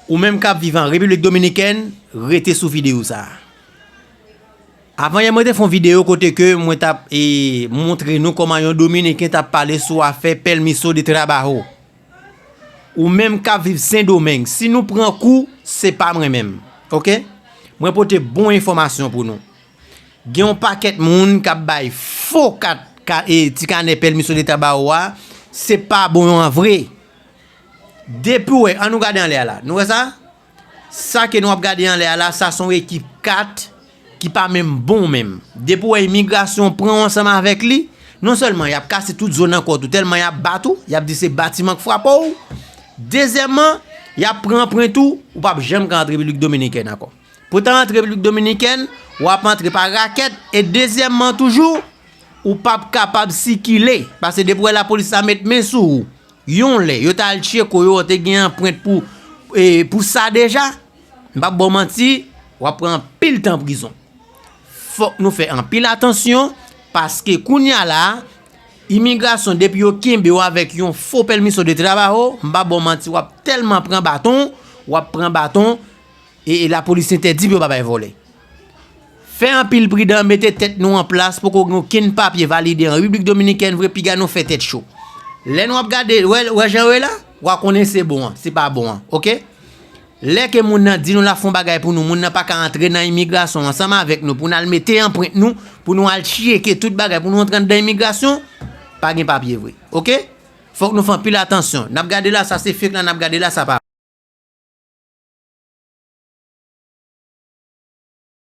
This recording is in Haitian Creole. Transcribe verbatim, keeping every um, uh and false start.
Ou menm k ap viv an Repiblik Dominikèn, rete sou videyo sa a. Avan yè, mwen te fè yon videyo kote ke mwen t ap e, montre nou kòman yon Dominiken t ap pale sou afè permiso de trabajo. Ou menm k ap viv Sendomeng, si nou pran kou, se pa mwen menm. Oke? Mwen pote bon enfòmasyon pou nou. Gen yon pakèt moun k ap bay fo kat ka, e, ti kanè permiso de trabajo a, se pa bon an vre. Depi w wè, an nou gade anlè a la. Nou wè sa? Sa ke nou ap gade anlè a la, sa se yon ekip kat ki pa menm bon menm. Depi w wè imigrasyon pran w ansanm avèk li, non sèlman y ap kase tout zo nan kò w tou, tèlman y ap bat ou, y ap di se batiman k frape w. Dezyèmman, y ap pran anprent ou, ou p ap janm ka antre Repiblik Dominikèn ankò. Pou w ta antre Repiblik Dominikèn, w ap antre pa rakèt, e dezyèmman toujou, ou p ap kapab sikile, paske depi w wè lapolis la met men sou ou, yon lè, yo t al tcheke w, yo wè w te gen anprent pou, e, pou sa deja, m p ap ba w manti, w ap pran anpil tan prizon. Fòk nou fè anpil atansyon, paske kounye a la, imigrasyon, depi yo kenbe w avèk yon fo permiso de trabajo, m p ap ba w manti, w ap tèlman pran baton, w ap pran baton, e, e lapolis entèdi pou yo pa bay vòlè. Fè anpil pridan, mete tèt nou an plas, poko gen okenn papye valide an Repiblik Dominikèn vre, piga nou fè tèt cho. Lè nou ap gade, wè, wè jan yo ye la, w a konnen se bon an, se pa bon an, oke? Lè ke moun nan di nou l ap fè yon bagay pou nou, moun nan pa ka antre nan imigrasyon ansanm avèk nou pou n al mete anprent nou, pou nou al tcheke tout bagay, pou nou antre anndan imigrasyon, pa gen papye vre, oke? Fòk nou fè anpil atansyon. N ap gade la, sa se fake la, n ap gade la, sa pa